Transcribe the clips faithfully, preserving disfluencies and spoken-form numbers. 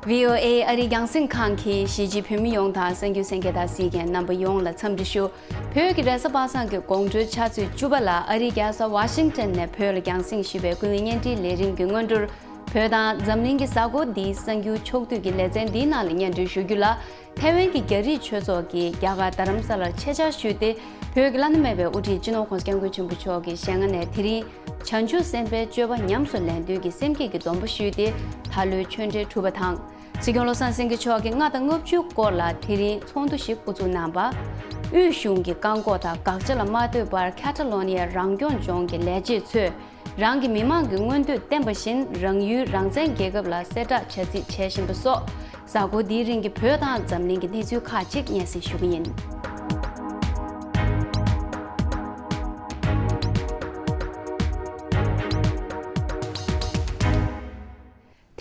བྷི་ཨོ་ཨེ་ཨ་རིའི་རྒྱང་སྲིང་ཁང་གིས་གཞིས་བྱེས་བོད་མི་ཡོངས་དང་གསར་འགྱུར་གསན་མཁན་དང་གཟིགས་མཁན་རྣམ་པ་ཡོངས་ལ་འཚམས་འདྲི་ཞུ། བོད་ཀྱི་རེས་གཟའ་པ་སངས་ཀྱི་དགོང་དྲོའི་ཆུ་ཚོད་བཅུ་པ་ལ་ཨ་རིའི་རྒྱལ་ས་ཝ་ཤིང་ཊོན་ནས་བོད་ལ་རྒྱང་སྲིང་ཞུས་པའི་ཀུན་གླེང་བརྙན་འཕྲིན་ལས་རིམ་གྱི་སྔོན་འགྲོར། བོད་དང་འཛམ་གླིང་གི་གཟའ་འཁོར་འདིའི་གསར་འགྱུར་ཕྱོགས་བསྡུས་ཀྱི་ལེ་ཚན་འདིའི་ནང་ལ་སྙན་སྒྲོན་ཞུ་རྒྱུ་ལ། ཐའེ་ཝན་གྱི་རྒྱ་རིགས་ཆོས་ཚོགས་ཀྱིས་རྒྱ་གར་རྡ་རམ་ས་ལར་ཆེད་བཅར་ཞུས་ཏེ། བོད་ཀྱི་བླ་ན་མེད་པའི་དབུ་ཁྲིད་སྤྱི་ནོར་༸གོང་ས་༸སྐྱབས་མགོན་ཆེན་པོ་མཆོག་གི་ཞལ་སྔ་ནས་དེ་རིང་། བྱང་ཆུབ་སེམས་དཔའི་སྤྱོད་པ་ཉམས་སུ་ལེན་འདོད་ཀྱི་སེམས་བསྐྱེད་ཀྱི་སྡོམ་པ་ཞུས་ཏེ། ད་ལོའི་ཆོས་འབྲེལ་གྲུབ་པ་དང་། སྲིད་སྐྱོང་བློ་བཟང་སེང་གེ་མཆོག་གིས་ལྔ་དང་ལྔ་བཅུ་སྐོར་ལ་དེ་རིང་ཚོགས་འདུ་ཞིག་དབུ་འཛུགས་གནང་བ། དབུས་གཞུང་གི་བཀག་འགོག་དང་དགག་བྱ་ལ་མ་ལྟོས་པར་ཁ་ཏ་ལོ་ནི་ཡ་རང་སྐྱོང་ལྗོངས་ཀྱི་ལས་བྱེད་ཚོས། རང་གི་མི་མང་གི་མངོན་འདོད་བསྟན་པ་བཞིན་རང་ཡུལ་རང་བཙན་རྒྱལ་ཁབ་ལ་གསལ་བསྒྲགས་བྱ་རྩིས་བྱེད་བཞིན་པ་སོགས། གཟའ་འཁོར་འདིའི་རིང་གི་བོད་དང་འཛམ་གླིང་གི་གནས་ཚུལ་ཁག་ཅིག་སྙན་སེང་ཞུ་གི་ཡིན།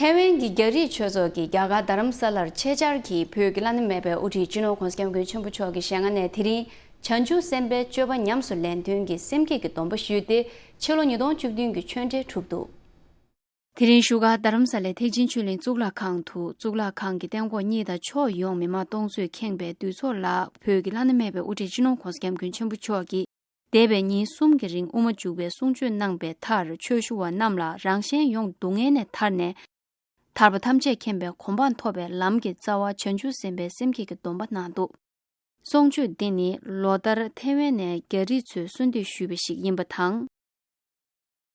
ཐའེ་ཝན་གྱི་རྒྱ་རིགས་ཆོས་ཚོགས་ཀྱིས་རྒྱ་གར་རྡ་རམ་ས་ལར་ཆེད་བཅར་གྱིས་བོད་ཀྱི་བླ་ན་མེད་པའི་དབུ་ཁྲིད་སྤྱི་ནོར་༸གོང་ས་༸སྐྱབས་མགོན་ཆེན་པོ་མཆོག་གི་ཞལ་སྔ་ནས་དེ་རིང་། བྱང་ཆུབ་སེམས་དཔའི་སྤྱོད་པ་ཉམས་སུ་ལེན་འདོད་ཀྱི་སེམས་བསྐྱེད་ཀྱི་སྡོམ་པ་ཞུས་ཏེ། ཕྱི་ལོ་ཉིས་སྟོང་བཅུ་བདུན་གྱི་ཆོས་འབྲེལ་གྲུབ་འདུག་དེ་རིང་བཞུགས་སྒར་རྡ་རམ་ས་ལའི་ཐེག་ཆེན་ཆོས་གླིང་གཙུག་ལག་ཁང་དུ། གཙུག་ལག་ཁང་གི་སྟེང་སྐོར་གཉིས་དང་ཕྱོགས་ཡོངས་མི་མང་སྟོང་ཚོས་ཁེངས་པའི་དུས་ཚོགས་ལ། བོད་ཀྱི་བླ་ན་མེད་པའི་དབུ་ཁྲིད་སྤྱི་ནོར་༸གོང་ས་༸སྐྱབས་མགོན་ཆེན་པོ་མཆོག་གིས། འདས་པའི་ཉིན་གསུམ་གྱི་རིང་དབུ་མ་འཇུག་པའི་གསུང་ཆོས་གནང་པའི་མཐར། ཆོས་ཞུ་བ་རྣམས་ལ་རང་གཞན་ཡོངས་སྡུག་བསྔལ་ནས་ཐར་ནས། ཐར་པ་ཐམས་ཅད་མཁྱེན་པའི་གོ་འཕང་ཐོབ་པའི་ལམ་གྱི་རྩ་བ་བྱང་ཆུབ་སེམས་དཔའི་སེམས་བསྐྱེད་ཀྱི་སྡོམ་པ་གནང་འདུག་གསུང་ཆོས་འདི་ནི་ལོ་ལྟར་ཐའེ་ཝན་ནས་རྒྱ་རིགས་ཚོས་གསོལ་འདེབས་ཞུས་པ་ཞིག་ཡིན་པ་དང་།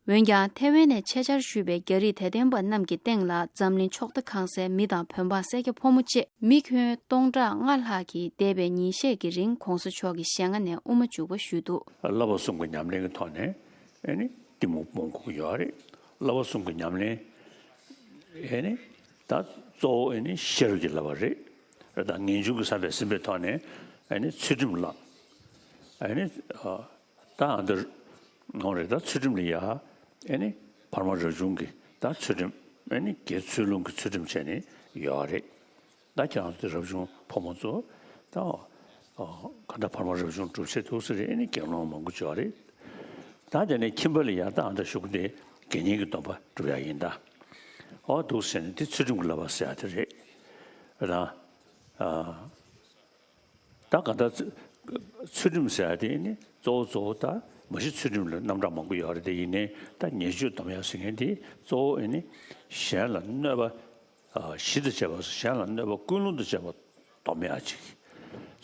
འོན་ཀྱང་ཐའེ་ཝན་ནས་ཆེད་བཅར་ཞུས་པའི་རྒྱ་རིགས་དད་ལྡན་པ་རྣམས་ཀྱི་སྟེང་ལ་འཛམ་གླིང་ཕྱོགས་མཐའ་ཁང་སའི་མི་དང་བོད་འབངས་སེར་སྐྱ་ཕོ་མོ་བཅས་མི་ཁྱོན་སྟོང་ཕྲག་ལྔ་ལྷག་གིས་འདས་པའི་ཉིན་ཤས་ཀྱི་རིང་༸གོང་ས་མཆོག་གི་ཞལ་སྔ་ནས་དབུ་མ་འཇུག་པ་ཞུས་འདུག་བསླབ་པ་གསུམ་གྱི་ཉམས་ལེན་གྱི་ཐོག་ནས་ཨེ་ནི་གཏི་མུག་སྤོང་དགོས་ཀྱི་ཡོད་རེད། བསླབ་པ་གསུམ་གྱི་ཉམས་ལེན་ཨེ་ནི་ད་གཙོ་བོ་ཨེ་ནི་ཤེས་རབ་ཀྱི་བསླབ་པ་རེད། ད་ངེས་འབྱུང་གིས་བསམ་པའི་སེམས་པའི་ཐོག་ནས་ཨེ་ནི་ཚུལ་ཁྲིམས་བསླབ། ཨེ་ནི་ཨ། ད་ཨ་འདིར་ནོར་རེད། ད་ཚུལ་ཁྲིམས་ལ་ཡ་ཨེ་ནི་བར་མ་རབ་བྱུང་གི་ད་ཚུལ་ཁྲིམས་ཨེ་ནི་དགེ་ཚུལ་སློང་གི་ཚུལ་ཁྲིམས་བྱས་ནས་ཡོད་རེད། ད་ཁྱེད་རང་ཚོ་རབ་བྱུང་ཕོ་མོ་ཚོ་ད་ག་འདྲ་བར་མ་རབ་བྱུང་སྒྲུབ་བྱེད་འདུག་ཟེར་ཨེ་ནི་དགེ་སློང་མང་པོ་ཡོད་རེད། ད་དེ་ནས་ཁྱིམ་པ་ལ་ཡ་ད་ཨ་འདྲ་ཞུ་གི་འདི་དགེ་བསྙེན་གྱི་སྡོམ་པ་སྒྲུབ་ཡ་ཡིན་ད། ཨོ་འདུག་ཟེར་ནས་དེ་ཚུལ་ཁྲིམས་ཀྱི་བསླབ་པ་ཟེར་ཡ་དེ་རེད། ད་ཨ། ད་ག་ད་ཚུལ་ཁྲིམས་ཟེར་ཡ་དེ་ནི་གཙོ་བོ་གཙོ་བོ་ད་མ་གཞི་ཚུལ་ཁྲིམས་ལ་རྣམ་གྲངས་མང་པོ་ཡོད་རེད། དེ་ཡིན་ནའི་ད་ཉེས་སྤྱོད་སྡོམ་ཡ་ཟེར་མཁན་དེ་གཙོ་བོ་ཨེ་ནི་གཞན་ལ་གནོད་པ་ཨ་བཞི་དང་བཅས་པ། གཞན་ལ་གནོད་པ་ཀུན་སློང་དང་བཅས་པ་སྡོམ་ཡ་ཅིག་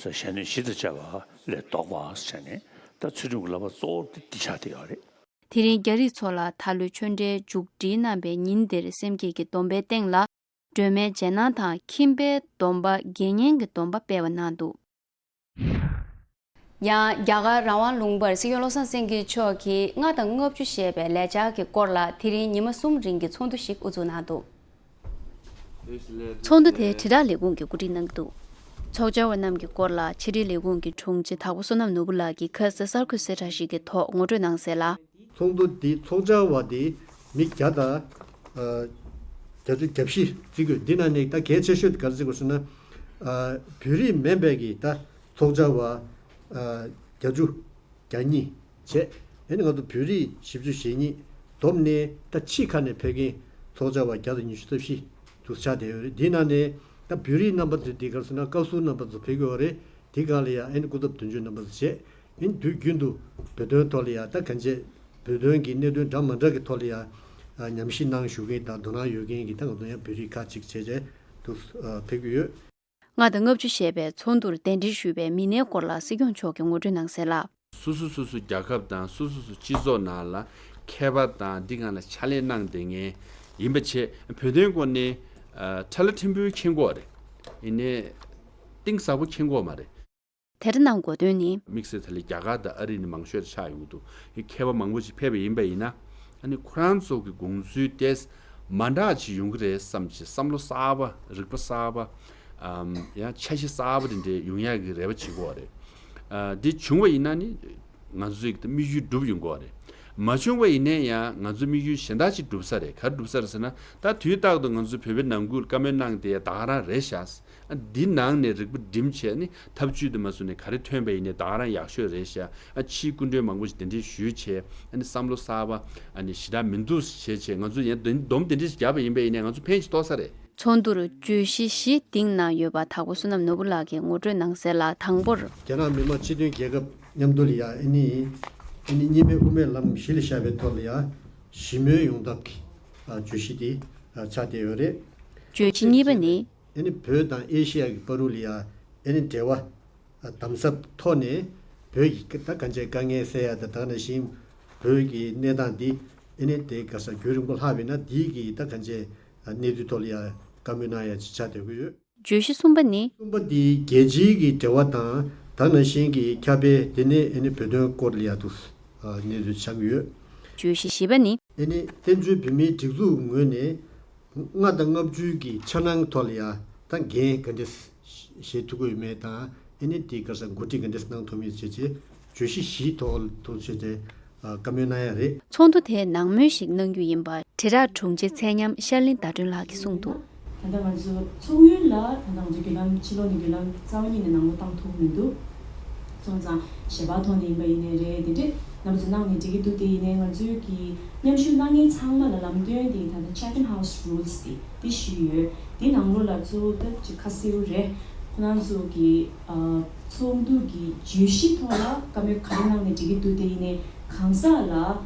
ཟེར། གཞན་གནོད་བཞི་དང་བཅས་པ་ལས་ལྡོག་པ་ཟེར་ནས་ད་ཚུལ་ཁྲིམས་ཀྱི་བསླབ་པ་གཙོ་བོ་དེ་འདི་ཆགས་བསྡད་ཡོད་རེད། དེ་རིང་རྒྱ་རིགས་ཚོ་ལ་ད་ལོའི་ཆོས་འབྲེལ་མཇུག་སྒྲིལ་གནང་པའི་ཉིན་འདིར་སེམས་བསྐྱེད་ཀྱི་སྡོམ་པའི་སྟེང་ལ། སྒྲོལ་མའི་རྗེས་གནང་དང་ཁྱིམ་པའི་སྡོམ་པ། དགེ་བསྙེན་གྱི་སྡོམ་པ་སྤེལ་བ་གནང་འདུག་ཡང་རྒྱ་གར་རང་དབང་ལུང་པར་སྲིད་སྐྱོང་བློ་བཟང་སེང་གེ་མཆོག་གིས་ལྔ་དང་ལྔ་བཅུ་ཞེས་པའི་ལས་འཆར་གྱི་སྐོར་ལ་དེ་རིང་ཉི་མ་གསུམ་རིང་གི་ཚོགས་འདུ་ཞིག་དབུ་འཛུགས་གནང་འདུག་ཚོགས་འདུ་དེ་དྲིལ་བསྒྲགས་ལས་ཁུངས་ཀྱིས་གོ་སྒྲིག་གནང་གི་འདུག་ཚོགས་བཅར་བ་རྣམས་ཀྱི་སྐོར་ལ་ཕྱི་དྲིལ་ལས་ཁུངས་ཀྱི་དྲུང་ཆེ་དྭགས་པོ་བསོད་ནམས་ནོར་བུ་ལགས་ཀྱིས་ཁ་སང་གསར་འགོད་གསལ་བསྒྲགས་ཤིག་གི་ཐོག་ངོ་སྤྲོད་གནང་གསལ་ལ། ཚོགས་འདུ་འདི་ཚོགས་བཅར་བ་དེ་མི་བརྒྱ་དང་ཨ་བརྒྱད་ཅུ་གྱ་བཞི་བརྩི་དགོས། འདི་ནང་ནས་ད་གལ་ཆེ་ཤོས་དེ་ག་རེ་བརྩི་དགོས་ཟེར་ན། ཨ་བོད་རིགས་མིན་པའི་གི་ད་ཚོགས་བཅར་བ་ཨ་བརྒྱད་ཅུ་གྱ་གཉིས་བྱས། ཨེ་ནི་ང་ཚོ་བོད་རིགས་བཞི་བཅུ་ཞེ་གཉིས་བསྡོམས་ནས་ད་ཕྱི་ཁ་ནས་ཕེབས་མཁན་ཚོགས་བཅར་བ་བརྒྱ་དང་ཉི་ཤུ་རྩ་བཞི་དུ་ཆགས་བསྡད་ཡོད་རེད། འདི་ནང་ནས་ད་བོད་རིགས་རྣམ་པ་ཚོ་འདི་ག་རེ་ཟེར་ན་བཀའ་ཟུར་རྣམ་པ་ཚོ་ཕེབས་ཀྱི་ཡོད་རེད། དེ་གང་ལ་ཡང་ཨེ་ནི་སྐུ་ཚབ་དོན་གཅོད་རྣམ་པ་ཚོ་བྱས། ཨེ་ནི་དུས་རྒྱུན་དུ་བོད་དོན་ཐོག་ལ་ཡང་ད་གང་བྱས་བོད་དོན་གྱི་གནད་དོན་འདྲ་མི་འདྲ་གི་ཐོག་ལ་ཡང་ཨ་ཉམས་ཞིབ་གནང་བཞུགས་མཁན་དང་དོ་སྣང་ཡོད་མཁན་གྱི་ད་ང་ཚོ་ཡང་བོད་རིགས་ཁག་ཅིག་བྱས་བྱས་འདུག་ཨ་ཕེབས་ཀྱི་ཡོད། ལྔ་དང་ལྔ་བཅུ་ཞེས་པའི་ཚོགས་འདུར་གདན་འདྲེན་ཞུས་པའི་མི་སྣའི་སྐོར་ལ་སྲིད་སྐྱོང་མཆོག་གིས་ངོ་སྤྲོད་གནང་གསལ་ལ། སོ་སོ་སོ་སོ་རྒྱལ་ཁབ་དང་སོ་སོ་སོ་སྤྱི་ཚོགས་ནང་ལ་མཁས་པ་དང་འདི་སྒང་ལ་ཕྱག་ལས་གནང་བསྡད་མཁན་ཡིན་པ་བྱས། བོད་དོན་སྐོར་ནས་ཨ་ཁྲ་ལ་ཕྲན་བུ་མཁྱེན་གྱི་ཡོད་རེད། ཡིན་ནའི་གཏིང་ཟབ་པོ་མཁྱེན་གྱི་ཡོད་མ་རེད། དེ་འདྲ་གནང་དགོས་དོན་ནི། དམིགས་བསལ་ད་ལྟ་རྒྱ་གར་དང་ཨ་རི་ནི་མང་ཤོས་ཆགས་ཡོང་གི་འདུག་མཁས་པ་མང་པོ་ཞིག་ཕེབས་པ་ཡིན་པ་ཡིན་ན། ཨ་ནི་ཁོ་རང་ཚོ་གི་དགོངས་ཚུལ་དེ་མ་འདྲ་ཅིག་ཡོང་གི་རེད་བསམ་བྱས་བསམ་བློ་གསར་པ། རིག་པ་གསར་པ། ཨམ་ཡང་འཆར་གཞི་གསར་པ་དེ་འདྲའི་ཡོང་ཡག་གི་རེ་བ་བྱེད་དགོས་པ་རེད། ཨ་འདི་བྱུང་བ་ཡིན་ན་ནི་ང་ཚོའི་གི་དམིགས་ཡུལ་འགྲུབ་ཡོང་གི་ཡོད་རེད། མ་བྱུང་བ་ཡིན་ན་ཡང་ང་ཚོ་དམིགས་ཡུལ་གཞན་དག་ཅིག་འགྲུབ་ས་རེད། ག་རེ་འགྲུབ་ས་རེད་ཟེར་ན། ད་དུས་རྟག་ཏུ་ང་ཚོ་བོད་པའི་ནང་ཁུལ་བཀའ་མོལ་གནང་བསྡད་ཡ་ད་ག་རང་རེད་ཤག་ཨ་འདི་ནང་ནས་རིག་པ་སྒྲིམ་བྱས་ནི་ཐབས་ཇུས་དུ་མ་བཟུང་ནས་ག་རེ་ཐོན་པ་ཡིན་ནའི་ད་ག་རང་ཡག་ཤོས་རེད་ཤག་ཨ་ཕྱིའི་སྐུ་མགྲོན་མང་པོ་ཞིག་གདན་འདྲེན་ཞུས་བྱས། ཨ་ནི་བསམ་བློ་གསར་པ་ཨ་ནི་ཞེ་དྲག་མི་འདུག་བྱས་བྱས། ང་ཚོ་ཡང་འདོན་སྡོམ་དེ་འདྲ་ཞིག་བརྒྱབ་པ་ཡིན་པ་ཡིན་ནའི་ང་ཚོ་ཕན་ཞིག་ཐོགས་ས་རེད། ཚོགས་འདུར་བརྗོད་གཞི་བཞི་སྡིངས་གནང་ཡོད་པ། དྭགས་པོ་བསོད་ནམས་ནོར་བུ་ལགས་ཀྱིས་ངོ་སྤྲོད་གནང་གསལ་ལ། དང་པོར། རྒྱ་ནག་མི་དམངས་སྤྱི་མཐུན་རྒྱལ་ཁབ་མཉམ་དུ་ལ་ཡ་ཨ་ནི་ཨ་ནི་གཉིས་སྨན་དབུ་མའི་ལམ་གཞི་ལ་བཞག་པའི་ཐོག་ལ་ཡ་ཞི་མོལ་ཡོང་ཐབས་ཀྱི་ཨ་བརྗོད་གཞི་དེ་ཨ་ཆགས་བསྡད་ཡོད་རེད། བརྗོད་གཞི་གཉིས་པ་ནི། ཨ་ནི་བོད་དང་ཨེ་ཤི་ཡ་གི་བར་དུ་ལ་ཡ་ཨ་ནི་འབྲེལ་བ་ཨ་དམ་ཟབ་ཐོག་ནས་བོད་ཀྱི་ད་གང་ཅིའི་དཀའ་ངལ་སེལ་ཡ་དང་། ད་ག་ནང་བཞིན་བོད་ཀྱི་གནས་སྟངས་འདི་ཨ་ནི་དེ་ག་ས་རྒྱུན་རིང་པོ་ལྷག་པས་ན་འདི་གི་ད་གང་ཅིའི་གནས་ཚུལ་ཐོག་ལ་ཡ་བཀའ་མོལ་གནང་ཡ་ཅིག་ཆགས་བསྡད་ཀྱི་ཡོད། བརྗོད་གཞི་གསུམ་པ་ནི། གསུམ་པ་འདི་རྒྱལ་སྤྱིའི་གི་འབྲེལ་བ་དང་ད་ག་ནང་བཞིན་གྱི་ཁྱབ་སྤེལ། དེ་ནས་ཨ་ནི་བོད་དོན་སྐོར་ལ་ཡ་འདུག་ཨ་གནས་ཚུལ་ཆགས་ཀྱི་ཡོད། བརྗོད་གཞི་བཞི་པ་ནི། ཨ་ནི་བཙན་བྱོལ་བོད་མིའི་སྒྲིག་འཛུགས་ངོས་ནས་ལྔ་དང་ལྔ་བཅུ་གི་འཆར་སྣང་ཐོག་ལ་ཡ་ད་འགན་ག་འདྲས་བཞེས་ཐུབ་ཀྱི་ཡོད་མེད་དང་། ཨ་ནི་དེ་ག་ས་འགོ་ཁྲིད་ག་འདྲས་གནང་ཐུབ་མིན་བྱས་རྗེས་བརྗོད་གཞི་བཞིའི་ཐོག་ཐུགས་རྗེ་ཆེ་བཀའ་མོལ་གནང་ཡ་རེད། ཚོགས་འདུ་དེའི་ནང་སྨོན་ཞིག་གནང་རྒྱུ་ཡིན་པ། དྲིལ་བསྒྲགས་དྲུང་ཆེ་ཚད་མཉམ་ཤར་གླིང་ཟླ་སྒྲོན་ལགས་ཀྱིས་གསུངས་འདུག། ད་ལྟ་ང་ཚོ་ཚོགས་ཡུལ་ལ་ད་ལྟ་ང་ཚོ་བརྒྱུད་ལམ་ཕྱི་ལོགས་ནས་བརྒྱུད་ལམ་རྩ་བ་ཉིད་ནས་ནང་ལོགས་བཏང་ཐུབ་མི་འདུག། སོང་ཙང་ཞལ་པར་ཐོག་ནས་ཡིན་པ་ཡིན་ནའི་རེད། དེ་འདྲས་རྣམ་པ་ཚོ་གནང་ནས་འགྲིག་གི་འདུག། དེ་ཡིན་ནའི་ང་ཚོའི་གི་མཉམ་ཞུགས་གནང་མཁན་ཚང་མ་ལ་ལམ་སྟོན་དེ་ད་ལྟ་Chatham House Rules དེ་དེ་ཞུས་ཡོད། དེ་ནང་ལོགས་ལ་གཙོ་བོ་ད་ཅིག་ཁ་གསལ་པོ་རེད། ཁོ་རང་ཚོ་གི་ཨ་ཚོགས་འདུ་གི་བརྗོད་གཞི་ཐོག་ལ་བཀའ་མོལ་ག་རེ་གནང་ནས་འགྲིག་གི་འདུག། དེ་ཡིན་ནའི་གང་ཟག་ལ་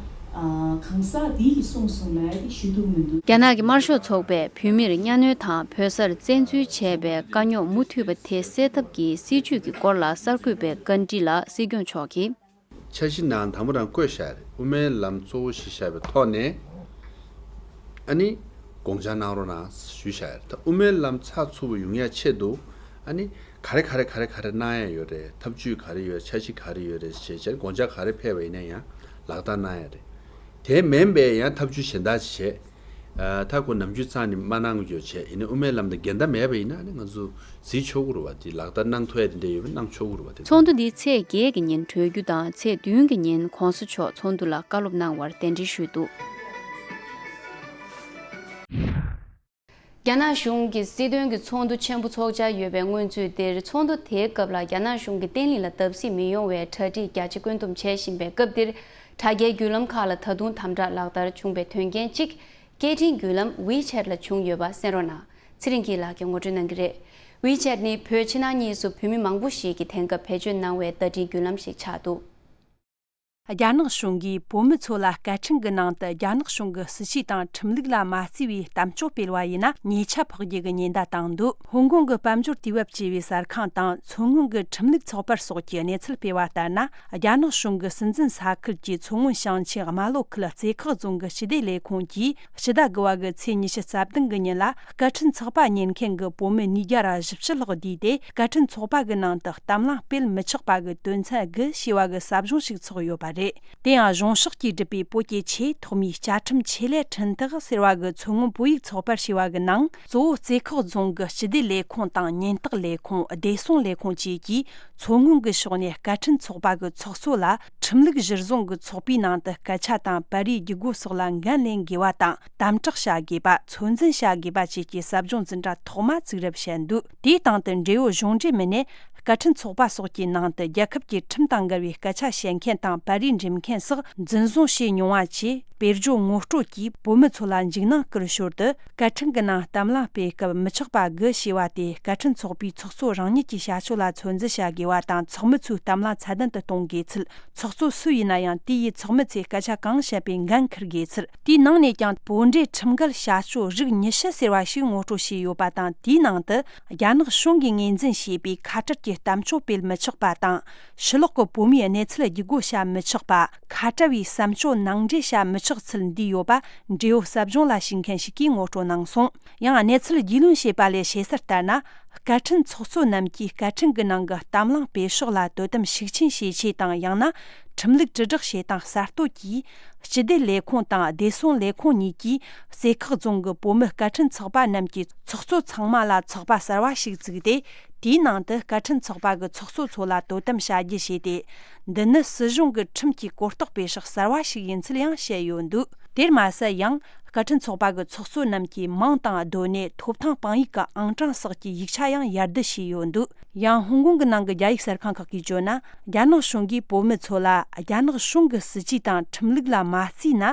ཨ་གང་ཟག་དེ་གིས་གསུངས་སོང་ལབ་ཡ་དེ་ཞུ་ཐུབ་མི་འདུག། རྒྱ་ནག་གི་དམར་ཤོག་ཚོགས་པས་བོད་མིར་གཉའ་གནོན་དང་བོད་སར་བཙན་འཛུལ་བྱས་པའི་དཀའ་རྙོག་མུ་མཐུད་པ་དེ་སེལ་ཐབས་ཀྱི་སྲིད་བྱུས་ཀྱི་སྐོར་ལ་གསར་འགོད་པའི་བཀའ་འདྲི་ལ་སྲིད་སྐྱོང་མཆོག་གིས། འཆར་གཞི་ནང་དང་པོ་རང་བཀོད་བཞག་རེད། དབུ་མའི་ལམ་གཙོ་བོ་གཞི་བཞག་པའི་ཐོག་ནས་ཨ་ནི་དགོངས་འཆར་གནང་རོགས་གནང་ཞུས་བཞག་རེད། ད་དབུ་མའི་ལམ་ཚགས་ཚུད་པོ་ཡོང་ཡ་ཆེད་དུ་ཨ་ནི་ག་རེ་ག་རེ་ག་རེ་ག་རེ་གནང་ཡ་ཡོད་རེད། ཐབས་ཇུས་ག་རེ་ཡོད། འཆར་གཞི་ག་རེ་ཡོད་རེད་ཞེས་བྱས་དགོངས་འཆར་ག་རེ་ཕེབས་པ་ཡིན་ན་ཡང་ལག་བསྟར་གནང་ཡ་རེད། དེ་མིན་པའི་ཡང་ཐབས་ཇུས་གཞན་དག་ཅིག་བྱས། ཨ་ད་ཁོ་ནམ་རྒྱུན་རྩ་ནས་མ་གནང་གི་ཡོད་བྱས། ཡིན་ནའི་དབུ་མའི་ལམ་དང་འགལ་ཟླ་མེད་པ་ཡིན་ན་ཨ་ནི་ང་ཚོ་གཟིགས་ཆོག་གི་རེད་བ། དེ་ལག་བསྟར་གནང་ཐུབ་ཡ་དེ་འདྲ་ཡོད་པ་གནང་ཆོག་གི་རེད་བ། དེ་ཚོགས་འདུ་འདི་ཚེས་བརྒྱད་ཀྱི་ཉིན་གྲོལ་རྒྱུ་དང་། ཚེས་བདུན་གྱི་ཉིན་གོང་ས་མཆོག་ཚོགས་འདུ་ལ་བཀའ་སློབ་གནང་བར་གདན་འདྲེན་ཞུས་འདུག། རྒྱ་ནག་གཞུང་གི་སྲིད་དོན་གྱི་ཚོགས་འདུ་ཆེན་པོ་ཚོགས་འཆར་ཡོད་པའི་སྔོན་ཚུད་འདིར། ཚོགས་འདུ་དེའི་སྐབས་ལ་རྒྱ་ནག་གཞུང་གི་བརྟན་ལྷིང་ལ་བརྡབ་གསིག་མི་ཡོང་བའི་གྲ་སྒྲིག་རྒྱ་ཆེ་བཀོད་འདོམས་བྱེད་བཞིན་པའི་སྐབས་འདིར། དྲ་རྒྱའི་བརྒྱུད་ལམ་ཁག་ལ་ད་དུང་དམ་དྲག་ལག་བསྟར་བྱུང་བའི་དོན་རྐྱེན་གཅིག་སྐད་འཕྲིན་བརྒྱུད་ལམ་WeChat ལ་བྱུང་ཡོད་པ་གསན་རོགས་གནང་། ཚེ་རིང་སྐྱིད་ལགས་ཀྱིས་ངོ་སྤྲོད་གནང་གི་རེད། WeChat ནི་བོད་ཕྱི་ནང་གཉིས་སུ་བོད་མི་མང་པོ་ཞིག་གིས་དེང་སྐབས་བེད་སྤྱོད་གནང་བའི་བརྡ་འཕྲིན་བརྒྱུད་ལམ་ཞིག་ཆགས་འདུག། རྒྱ་ནག་གཞུང་གིས་བོད་མི་ཚོ་ལ་སྐད་འཕྲིན་གྱི་ནང་དུ་རྒྱ་ནག་གཞུང་གི་སྲིད་བྱུས་དང་ཁྲིམས་ལུགས་ལ་མ་བརྩི་བའི་གཏམ་བརྗོད་སྤེལ་བ་ཡིན་ན་ཉེས་ཆད་ཕོག་རྒྱུ་གི་ཉེན་བརྡ་བཏང་འདུག། ཧོང་ཀོང་གི་དཔལ་འབྱོར་དུས་བབ་ཅེས་པའི་གསར་ཁང་དང་མཚོ་སྔོན་གྱི་ཁྲིམས་ལུགས་ཚོགས་པར་སོགས་ཀྱིས་གནས་ཚུལ་སྤེལ་བ་ལྟར་ན། རྒྱ་ནག་གཞུང་གི་སྲིད་འཛིན་ས་ཁུལ་གྱི་མཚོ་སྔོན་ཞིང་ཆེན་རྨ་ལྷོ་ཁུལ་རྩེ་ཁོག་རྫོང་གི་སྤྱི་བདེ་ལས་ཁུངས་ཀྱིས་ཕྱི་ཟླ་དགུ་བ་གི་ཚེས་ཉི་ཤུ་རྩ་བདུན་གི་ཉིན་ལ་སྐད་འཕྲིན་ཚོགས་པ་ཉན་མཁན་གྱི་བོད་མི་ཉིས་བརྒྱ་ར་བཞི་བཅུ་ལྷག་བསྡུས་ཏེ། སྐད་འཕྲིན་ཚོགས་པ་གི་ནང་དུ་གཏམ་གླེང་སྤེལ་མི་ཆོག་པ་གི་དོན་ཚན་དགུ་ཞེས་པ་གི་ཟབ་སྦྱོང་ཞིག་ཚོགས་ཡོད་པ་རེད། དེ་ཡང་གཞུང་ཕྱོགས་ཀྱིས་བསྒྲུབས་པའི་བོད་ཀྱི་ཆེས་ཐོག་མའི་བཅའ་ཁྲིམས་ཆེད་ལས་ཁྲིམས་ཐག་ཟེར་བ་གི་མཚོ་སྔོན་བོད་ཡིག་ཚོགས་པར་ཞེས་པ་གི་ནང་། གཙོ་བོ་རྩེ་ཁོག་རྫོང་གི་སྤྱི་བདེ་ལས་ཁུངས་དང་ཉེན་རྟོག་ལས་ཁུངས། བདེ་སྲུང་ལས་ཁུངས་བཅས་ཀྱིས་མཚོ་སྔོན་གྱི་ཕྱོགས་ནས་སྐད་འཕྲིན་ཚོགས་པ་གི་ཚོགས་གཙོ་ལ་ཁྲིམས་ལུགས་གཞིར་བཟུང་གི་ཚོགས་པའི་ནང་དུ་སྐད་ཆ་དང་པར་རིས་བརྒྱུད་སྒོ་སོགས་ལ་འགན་ལེན་དགོས་པ་དང་། དམ་དྲག་བྱ་དགོས་པ། ཚོད་འཛིན་བྱ་དགོས་པ་བཅས་ཀྱི་ཟབ་སྦྱོང་འཛིན་གྲྭ་ཐོག་མ་བཙུགས་རབས་བཤད་འདུག། དེའི་སྟེང་དུ་འབྲེལ་ཡོད་གཞུང་འབྲེལ་མི་སྣས་སྐད་འཕྲིན་ཚོགས་པ་སོགས་ཀྱི་ནང་དུ་རྒྱལ་ཁབ་ཀྱི་ཁྲིམས་དང་འགལ་བའི་སྐད་ཆ་བཤད་མཁན་དང་པར་རིས་འགྲེམས་མཁན་སོགས་འཛིན་བཟུང་བྱས་མྱོང་བ་བཅས། དཔེར་བརྗོད་ངོ་སྤྲོད་ཀྱིས་བོད་མི་ཚོ་ལ་འཇིགས་སྣང་སྐུལ་ཞོར་དུ། སྐད་འཕྲིན་གྱི་ནང་གཏམ་གླེང་སྤེལ་སྐབས་མི་ཆོག་པ་དགུ་ཞེས་པ་དེ་སྐད་འཕྲིན་ཚོགས་པའི་ཚོགས་གཙོ་རང་ཉིད་ཀྱི་བྱ་སྤྱོད་ལ་ཚོད་འཛིན་བྱ་དགོས་པ་དང་། ཚོགས་མི་ཚོའི་གཏམ་གླེང་ཚད་ལྡན་དུ་གཏོང་དགོས་ཚུལ། ཚོགས་གཙོ་སུ་ཡིན་ན་ཡང་དེ་ཡིས་ཚོགས་མི་ཚོས་སྐད་ཆ་གང་བཤད་པའི་འགན་འཁུར་དགོས་ཚུལ། དེའི་ནང་ནས་ཀྱང་བོད་འབྲེལ་ཁྲིམས་འགལ་བྱ་སྤྱོད་རིགས་ཉི་ཤུ་ཟེར་བ་ཞིག་ངོ་སྤྲོད་བྱས་ཡོད་པ་དང་། དེའི་ནང་དུ་རྒྱ་ནག་གཞུང་གིས་ངོས་འཛིན་བྱས་པའི་ཁ་བྲལ་གྱི་གཏམ་བརྗོད་སྤེལ་མི་ཆོག་པ་དང་། ཕྱི་ལོགས་ཀྱི་བོད་མིའི་གནས་ཚུལ་བརྒྱུད་སྒོ་བྱ་མི་ཆོག་པ། ཁ་བྲལ་བའི་བསམ་སྤྱོད་ནང་འདྲེན་བྱ་མི་ཆོག་ཚུལ་འདུས་ཡོད་པ་འབྲེལ་ཡོད་ཟབ་སྦྱོང་ལ་ཞུགས་མཁན་ཞིག་གིས་ངོ་སྤྲོད་གནང་སོང་། ཡང་གནས་ཚུལ་རྒྱུས་ལོན་བྱས་པ་ལས་ཤེས་གསལ་ལྟར་ན། སྐད་འཕྲིན་ཚོགས་གཙོ་རྣམས་ཀྱིས་སྐད་འཕྲིན་གྱི་ནང་གི་གཏམ་གླེང་སྤེལ་ཕྱོགས་ལ་དོ་དམ་ཤུགས་ཆེན་བྱེད་ཆེད་དང་། ཡང་ན་ཁྲིམས་ལུགས་དྲིལ་བསྒྲགས་བྱེད་སྟངས་གསར་གཏོད་ཀྱིས། སྤྱི་བདེ་ལས་ཁུངས་དང་བདེ་སྲུང་ལས་ཁུངས་གཉིས་ཀྱིས་རྩེ་ཁོག་རྫོང་གི་བོད་མི་སྐད་འཕྲིན་ཚོགས་པ་རྣམས་ཀྱི་ཚོགས་གཙོ་ཚང་མ་ལ་ཚོགས་པ་གསར་བ་ཞིག་བཙུགས་ཏེ། དེའི་ནང་དུ་སྐད་འཕྲིན་ཚོགས་པ་གི་ཚོགས་གཙོ་ཚོ་ལ་དོ་དམ་བྱ་རྒྱུ་བྱས་ཏེ། འདི་ནི་སྲིད་གཞུང་གི་ཁྲིམས་ཀྱི་གོ་རྟོགས་སྤེལ་ཕྱོགས་གསར་བ་ཞིག་ཡིན་ཚུལ་ཡང་བཤད་ཡོད་འདུག། དེར་མ་ཟད། ཡང་སྐད་འཕྲིན་ཚོགས་པ་གི་ཚོགས་གཙོ་རྣམས་ཀྱིས་མིང་དང་སྡོད་གནས། ཐོབ་ཐང་། དཔང་ཡིག་གི་ཨང་གྲངས་སོགས་ཀྱི་ཡིག་ཆ་ཡང་ཡར་ལྡུད་བྱས་ཡོད་འདུག། ཡང་ཧོང་ཀོང་གི་ནང་གི་རྒྱ་ཡིག་གསར་ཁང་ཁག་གིས་བརྗོད་ན། རྒྱ་ནག་གཞུང་གིས་བོད་མི་ཚོ་ལ་རྒྱ་ནག་གཞུང་གི་སྲིད་བྱུས་དང་ཁྲིམས་ལུགས་ལ་མ་བརྩིས་ན་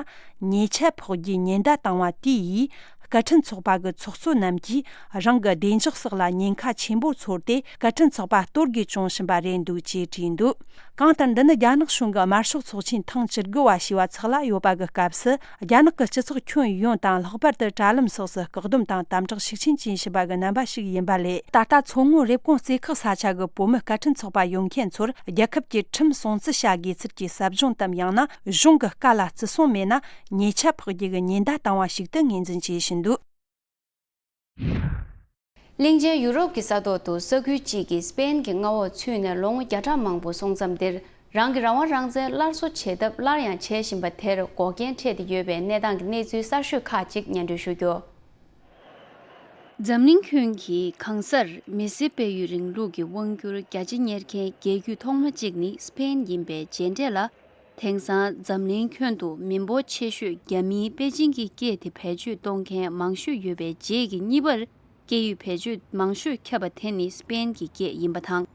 ཉེས་ཆད་ཕོག་རྒྱུའི་ཉེན་བརྡ་བཏང་བ་དེ་ཡིས། སྐད་འཕྲིན་ཚོགས་པ་གི་ཚོགས་གཙོ་རྣམས་ཀྱིས་རང་གི་བདེ་འཇགས་སོགས་ལ་ཉེན་ཁ་ཆེན་པོར་ཚོར་ཏེ། སྐད་འཕྲིན་ཚོགས་པ་གཏོར་དགོས་བྱུང་བཞིན་པ་རེད་འདུག་ཅེས་བྲིས་འདུག་གང་ལྟར། འདི་ནི་རྒྱ་ནག་གཞུང་གི་དམར་ཤོག་ཚོགས་ཆེན་ཐེངས་བཅུ་དགུ་བ་ཞེས་པ་ཚགས་ལ་ཡོད་པ་གི་སྐབས་སུ། རྒྱ་ནག་གི་སྤྱི་ཚོགས་ཁྱོན་ཡོངས་དང་། ལྷག་པར་དུ་དྲ་ལམ་སོགས་སུ་བཀག་སྡོམ་དང་དམ་དྲག་ཤུགས་ཆེན་བྱེད་བཞིན་པ་གི་རྣམ་པ་ཞིག་ཡིན་པ་ལས། ད་ལྟ་མཚོ་སྔོན་རེབ་གོང་རྩེ་ཁག་ས་ཆ་གི་བོད་མི་སྐད་འཕྲིན་ཚོགས་པ་ཡོད་མཁན་ཚོར། རྒྱལ་ཁབ་ཀྱི་ཁྲིམས་སྲུང་བརྩི་བྱ་དགོས་ཚུལ་གྱི་ཟབ་སྦྱོང་དམ། ཡང་ན་གཞུང་གི་བཀའ་ལ་བརྩི་སྲུང་མེད་ན། ཉེས་ཆད་ཕོག་རྒྱུ་གི་ཉེན་བརྡ་བཏང་བ་ཞིག་ཏུ་ངོས་འཛིན་བྱེད་བཞིན་འདུག་གླིང་ཆེན་ཡུ་རོབ་ཀྱི་ས་ཐོག་ཏུ་ས་ཁུལ་གཅིག་གིས་སྤེན་གྱི་མངའ་འོག་ཚུད་ནས་ལོ་ངོ་བརྒྱ་ཕྲག་མང་པོ་སོང་མཚམས་འདིར། རང་གི་རང་དབང་རང་བཙན་སླར་གསོ་བྱེད་ཐབས་སླར་ཡང་བྱེད་བཞིན་པ་དེར་འགོག་རྐྱེན་འཕྲད་དེ་ཡོད་པའི་གནས་སྟངས་ཀྱི་གནས་ཚུལ་གསར་ཤོས་ཁག་ཅིག་སྙན་སྒྲོན་ཞུ་རྒྱུ། འཛམ་གླིང་ཁྱོན་གྱི་གང་སར་མི་སེར་སྤེལ་ཡུལ་རིང་ལུགས་ཀྱི་དབང་སྒྱུར་རྒྱ་ཆེ་གཉེར་མཁན་རྒྱལ་རྒྱུད་ཐོག་མ་གཅིག་ནི་སྤེན་ཡིན་པའི་མཇལ་འཕྲད་ལ། དེང་སང་འཛམ་གླིང་ཁྱོན་དུ་མི་འབོར་ཆེ་ཤོས་རྒྱ་མིའི་པེ་ཅིང་གི་སྐད་དེ་བེད་སྤྱོད་གཏོང་མཁན་མང་ཤོས་ཡོད་པའི་རྗེས་ཀྱི་གཉིས་པར། སྐད་ཡིག་བེད་སྤྱོད་མང་ཤོས་ཁྱབ་པ་དེ་ནི་སྤེན་གྱི་སྐད་ཡིན་པ་དང་།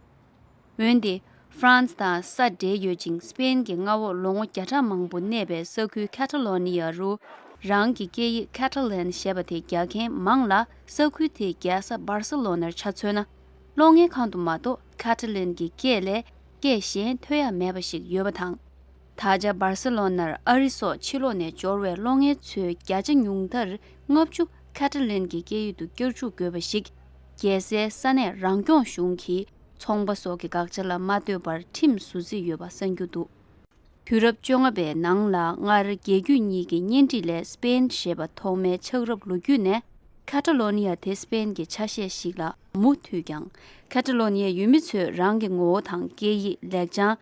འོན་ཏེ། ཧྥ་རན་སི་དང་ས་འབྲེལ་ཡོད་ཅིང་སྤེན་གྱི་མངའ་འོག་ལོ་ངོ་བརྒྱ་ཕྲག་མང་པོ་གནས་པའི་ས་ཁུལ་ཁ་ཏ་ལོ་ནི་ཡ་རུ། རང་གི་སྐད་ཡིག་ཁ་ཏ་ལན་ཞེས་པ་དེ་རྒྱག་མཁན་མང་ལ། ས་ཁུལ་དེའི་རྒྱལ་ས་སྦར་སེ་ལོ་ནར་ཆ་མཚོན་ན། གློག་བརྙན་ཁང་དུ་མ་གཏོགས་ཁ་ཏ་ལན་གྱི་སྐད་ལས་སྐད་གཞན་ཐོས་ཡ་མེད་པ་ཞིག་ཡོད་པ་དང་། ད་ཆ་སྦར་སེ་ལོ་ནར་ཨ་རི་སོགས་ཕྱི་ལོགས་ནས་འབྱོར་བའི་གློག་བརྙན་ཚོའི་བརྒྱ་ཆ་ཉུང་མཐར་ལྔ་བཅུ་ཁ་ཏ་ལན་གྱི་སྐད་ཡིག་ཏུ་བསྐྱར་འཇུག་དགོས་པ་ཞིག་རྒྱལ་སའི་ས་གནས་རང་སྐྱོང་གཞུང་གིས་ཚོང་པ་སོགས་ཀྱི་དགག་བྱ་ལ་མ་ལྟོས་པར་ཁྲིམས་བཟོ་རྩིས་ཡོད་པ་གསན་རྒྱུ་འདུག་དུས་རབས་བཅོ་ལྔ་པའི་ནང་ལ་སྔར་རྒྱལ་རྒྱུད་གཉིས་ཀྱི་གཉེན་སྒྲིག་ལས་སྤེན་ཞེས་པ་ཐོག་མའི་ཆགས་རབས་ལོ་རྒྱུས་ནས། ཁ་ཏ་ལོ་ནི་ཡ་དེ་སྤེན་གྱི་ཆ་ཤས་ཤིག་ལ་མུ་མཐུད་ཀྱང་། ཁ་ཏ་ལོ་ནི་ཡའི་ཡུལ་མི་ཚོས་རང་གི་ངོ་བོ་དང་སྐད་ཡིག་ལེགས་བྱང་།